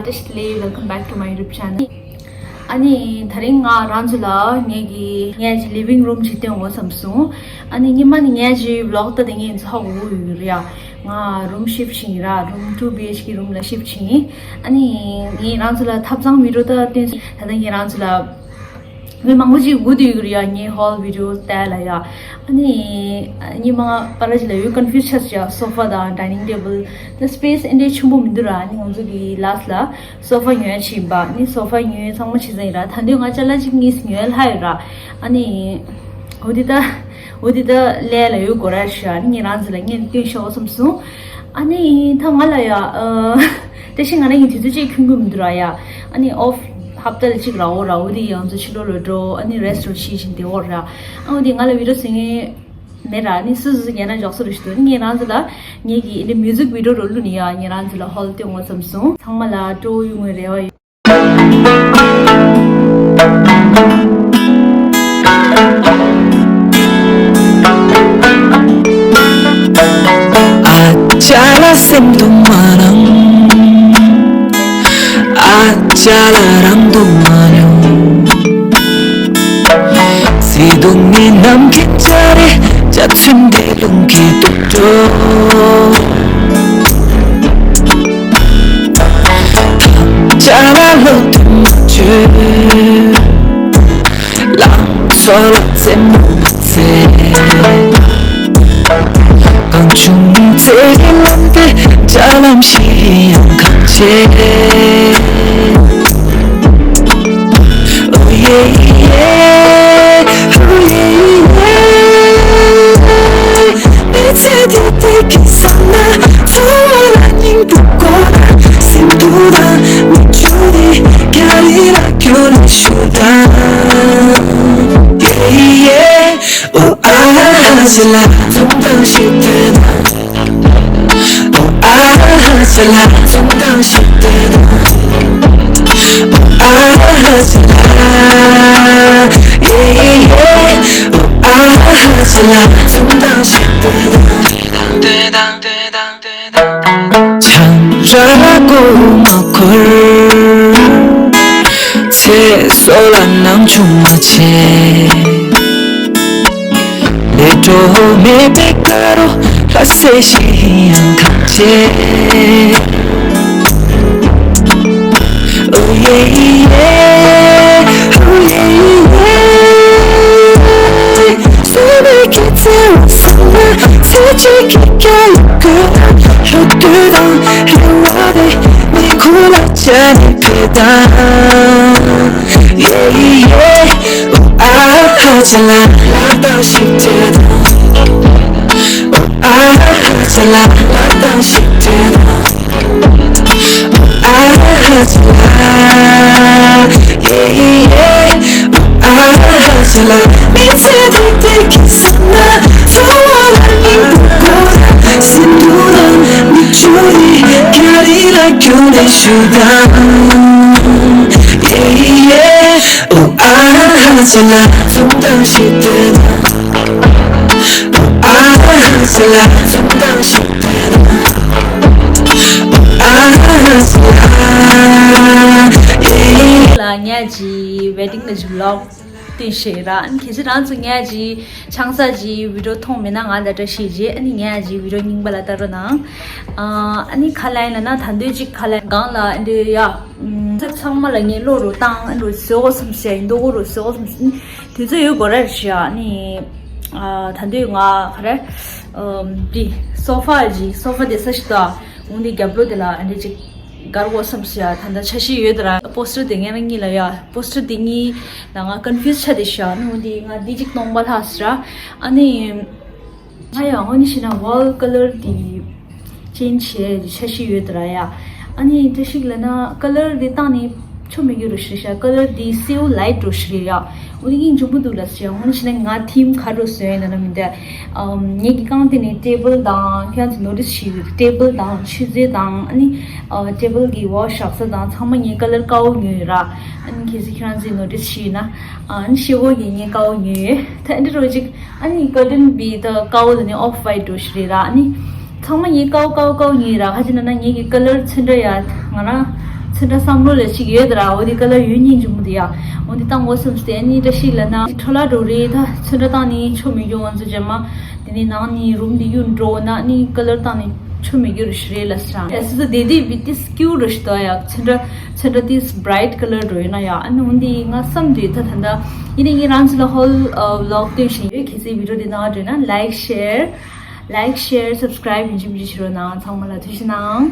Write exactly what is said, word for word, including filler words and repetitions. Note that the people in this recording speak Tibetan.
Welcome back to my YouTube channel. ཨ་ནི་དེ་རིང་ང་རང་ཚོ་ལ་ངེད་ཀྱི་ངེད་ཀྱི་living room ཅིག་སྟོན་དགོས་བསམ་སོང་། ཨ་ནི་སྔོན་མ་ནས་ངེད་ཀྱི་vlog ལྟ་དེ་ངས་ཚོགས་འུ་ཡོད་རེད་ཡ། ང་room shift བྱས་ཡིན་ར། room two B H K room ལ་shift བྱས་ཡིན། ཨ་ནི་ངས་རང་ཚོ་ལ་ཐབ་ཚང་video ལྟ་སྟོན་སོང་། ད་ལྟ་ངས་རང་ཚོ་ལ་མི་མང་པོ་ཅིག་སྒུག་བསྡད་ཡོད་རེད་ཡ། ངའི་hall video ལྟ་ལ་ཡ། ཨ་ནི་སྔོན་མ་པ་ར་ཅིག་ལ་ཡོད་confuse ཆགས་ཡ། sofa དང་dining table ད་space ཨེ་འདྲའི་ཆེན་པོ་མི་འདུག་ར། ཨ་ནི་ང་ཚོ་གི་last ལ་sofa ཉོ་ཡ་ཕྱིན་པ། ཨ་ནི་sofa ཉོས། ཚང་མ་ཕྱིན་ཚར་ཡིན་ར། ད་དུང་ང་ཅ་ལག་ཅིག་གཉིས་ཉོ་ཡ་ལྷག་ཡོད་ར། ཨ་ནི་འོ་དེ་ད་འོ་དེ་ད་ལས་ལ་ཡོད་དགོས་ར་ཤི། ཨ་ནི་ངས་རང་ཚོ་ལ་ངས་སྟོན་ཤོག་བསམ་སོང་། ཨ་ནི་ད་ང་ལ་ཡ་ཨ། དེ་བཞིན་ང་ལ་ཡིན་དུས་ཚོད་ཅིག་ཁྱོན་གྱི་མི་འདུག་ར་ཡ། ཨ་ནི་off ཧབ་ཏ་ལ་གཅིག་ར་འོ་ར། འོ་དེ་ཡང་ཚོ་ཕྱི་ལོགས་ལ་འགྲོ། ཨ་ནི་rest རུ་ཤི་བཞིན་དེ་འོ་ར། ཨ་འོ་དེ་ང་ལ་video བཟོ་མཁན་མེད་ར། ཨ་ནི་སུ་སུ་ཡིན་ན་འཇོག་ས་རུ་ཤི་འདུག་ངས་རང་ཚོ་ལ་ངེད་ཀྱི་ཨ་ནི་music video རུ་བླུགས་ནས་ཡ། ངས་རང་ཚོ་ལ་hall སྟོན་དགོས་བསམ་སོང་། ཚང་མ་ལ་སྤྲོ་བོ་ཡོང་བའི་རེ་བ་ཡོད། ཨ་ཅག་ལ་སེམས་སྡུག་མ་གནང་། ཨ་ཅག་ལ་རང་སྡུག་མ་མྱོང་། བརྩེ་དུང་ནི་ནམ་མཁའི་འཇའ་རིས། འཇའ་ཚོན་འདི་རླུང་གིས་གཏུབས་འགྲོ། ཅ་ལག་ལོག་ཏུ་མ་བཅོལ། ལང་ཚོ་ལ་རྩེད་མོ་མ་རྩེ། གང་བྱུང་ནི་རྩེད་ཀྱི་ལམ་དེ། འཇའ་ལམ་བཞིན་ཡང་གང་ཆེ། Oh yeah, yeah, oh yeah, yeah. མི་ཚེ་འདི་བདེ་སྐྱིད་བསམ་ན། འཚོ་བ་ལ་སྙིང་པོ་དགོས་ན། སེམས་སྡུག་དང་མི་འཇུ་ནི། རྒྱ་རི་ལ་སྐྱོ་ནས་ཞུ་དང་། Yeah, yeah. Oh, ཨ་ཧ་ཅི་ལ་ཚོང་དང་ཞིག་དེ་དང་། Oh, ཨ་ཧ་ཅི་ལ་ཚོང་དང་ཞིག་དེ་དང་། Oh, ཨ་ཧ་ཅི་ལ། Yeah, yeah. Oh, ཨ་ཧ་ཅི་ལ་ཚོང་དང་ཞིག་དེ་དང་། ཆང་རག་མགོ་མ་འཁོར། ཚེ་སྲོག་ལ་སྣང་ཆུང་མ་བྱེད། ལས་འཕྲོ་མེད་པའི་དཀར་རོ། ལྷ་སྲས་ཤིག་ཡང་གང་བྱེད། Oh yeah, yeah, oh yeah, yeah. བསོད་ནམས་ཀྱི་བརྩེ་བ་བསམ་ན། ཚེ་གཅིག་གི་རྒྱ་ལ་བཀོད་ན། ལྷག་བསྡུས་དང་རེ་བ་དེ། མི་ཁུག་ལ་ཆ་ནས་ཕེབས་དང་། Yeah, yeah. Oh, ཨ་ཧ་ཅི་ལ་ལག་དང་ཞིག་བྱེད་དང་། Oh, ཨ་ཧ་ཅི་ལ་ལག་དང་ཞིག་བྱེད་དང་། Oh, ཨ་ཧ་ཅི་ལ། Yeah, yeah. Oh, ཨ་ཧ་ཅི་ལ། མི་ཚེ་འདི་བདེ་སྐྱིད་བསམ་ན། འཚོ་བ་ལ་སྙིང་པོ་དགོས་ན། སེམས་སྡུག་དང་མི་འཇུ་ནི། རྒྱ་རི་ལ་སྐྱོ་ནས་ཞུ་དང་། Yeah, yeah. Oh, ཨ་ཧ་ཅི་ལ་ཚོང་དང་ཞིག་དེ་དང་། Oh, ཨ་ཧ་ཅི་ལ་ཚོང་དང་ཞིག་དེ་དང་། Oh, ཨ་ཧ་ཅི་ལ། Yeah, yeah. ལ་ངེད་ཀྱི་wedding ལ་ཇུ་vlog སྟོན་ཤེས་ར། ཨ་ནི་གལ་སྲིད་རང་ཚོ་ངེད་ཀྱི་ཆང་ས་ཀྱི་video མཐོང་མེད་ན། ང་ལ་བཀྲ་ཤིས་བརྗོད། ཨ་ནི་ངེད་ཀྱི་video རྙིང་པ་ལ་ལྟ་རོགས་གནང་། ཨ་ནི་ཁ་ལན་ལ་ན་ད་འདོད་ཅིག་ཁ་ལན་གང་ལ་ཨ་འདོད་ཡ། ཚང་མ་ལ་ངས་བློ་རུ་བཏང་། ཨ་རུ་བཟོ་དགོས་བསམ་ཤེས། འདོད་དགོས་རུ་བཟོ་དགོས་བསམ་ཤེས། དུས་ཚོད་ཡོད་དགོས་ར་ཤི། ཨ་ནི་ཨ་ད་འདོད་ང་ག་རེ་ཨམ་འདི་sofa ཀྱི་sofa དེ་ས་ཞིག་ད་འོང་དེ་རྒྱབ་ལོགས་དེ་ལ་ཨ་འདྲ་ཅིག་སྒར་དགོས་བསམ་ཤེས། ད་ལྟ་འཆར་གཞི་ཡོད་དེ་ར། poster དེ་ངས་རང་ཉིད་ལ་ཡ། poster དེ་གཉིས་ལ་ང་confuse ཆགས་དེ་ཤི། ཨ་ནི་འོང་དེ་ང་འདི་ཅིག་གཏོང་པ་ལྷག་ཤི་ར། ཨ་ནི། ང་ཡང་དངོས་གནས་བྱས་ན་wall colour དེ་change བྱེད་འཆར་གཞི་ཡོད་དེ་ར་ཡ། ཨ་ནི་བཀྲ་ཤིས་ལ་ན་colour དེ་བཏང་ནས་ཆོ་མེད་རྒྱུ་རུ་ཤི་ཤ། colour དེ་སེའུ་light རུ་ཤི་རེད་ཡ། འོ་དེ་ངས་འཇོན་པོ་འདུག་ལ་ཤི་ཡ། དངོས་གནས་བྱས་ན་ང་theme ག་རུ་བཟོས་ཡིན་ན་མི་འདུག་ཨམ་ངེད་ཀྱི་རྐང་དེ་ནས་table དང་། ཁྱེད་རང་ཚོ་notice བྱེད་ཡོད། table དང་ཆུ་ཚོད་དང་། ཨ་ནི་ཨ་table གི་འོག་བཞག་ས་དང་ཚང་མ་ངས་colour དཀར་པོ་ཉོས་ཡོད་ར། ཨ་ནི་གལ་སྲིད་ཁྱེད་རང་ཚོས་notice བྱེད་ཡོད་ན། ཨ་ནི་ཤེལ་སྒོ་གི་ངས་དཀར་པོ་ཉོས་ཡོད། ད་ཨ་འདྲ་རོ་ཅིག་ཨ་ནི་curtain བི་ད་ཀའོ་ལ་ནི་off white འགྲོ་ཞིག་རེད་ར། ཨ་ནི་ཚང་མ་ངའི་ཀའོ་ཀའོ་ཀའོ་ཉོས་ར། ཁ་ཅིག་ན་ན་ངེད་ཀྱི་colour ཚོན་ཁྲ་ཡ་ང་རང་ ཚོན་ཁྲ་བསམ་བློ་ལ་ཅིག་ཡོད་དེ་ར། འོ་དེ་ཀ་ལར་ཡོད་སྙིང་རྗེ་མོ་དེ་ཡ། འོ་དེ་བཏང་དགོས་བསམ་སྟེ། ཨ་ནི་བཀྲ་ཤིས་ལབ་ན་འཕྲོ་བརླག་འགྲོ་རེད། ད་ཚོན་ཁྲ་བཏང་ནི་ཆོ་མི་འགྱོ། ང་ཚོ་རྗེས་མ་དེ་ནས་ནང་ནས་རུམ་དེ་གཡུག་འགྲོ་ན་ནི་ཀ་ལར་བཏང་ནི་ཆོ་མི་འགྱོ་རུ་ཞིག་རེད་ལ་ཟེར། ཨ་སོ་སོ་བདེ་བདེ་བི་ཏི་སྐྱུ་རུ་ཞིག་ད་ཡ། ཚོན་ཁྲ་ཚོན་ཁྲ་དེ་བྷ་རའིཊ་ཀ་ལར་འགྲོ་ཡོད་ན་ཡ། ཨ་ནི་འོ་དེ་ང་བསམ་དུས་ད་ད་ད་ཡིན་ནི་ངས་རང་ཚོ་ལ་ཧོལ་བི་ལོག་སྟོན་བཞིན་ཡོད། གལ་སྲིད་བི་ཌི་ཡོ་དེ་ནང་འགྲོ་ན་ལའིཀ་ཤེར་ལའིཀ་ཤེར་སབ་སི་ཀ་རའིབ་ཡིན་གཅིག་མིན་གཅིག་བྱེད་རོགས་གནང་། ཚང་མ་ལ་ཐུགས་རྗེ་གནང་།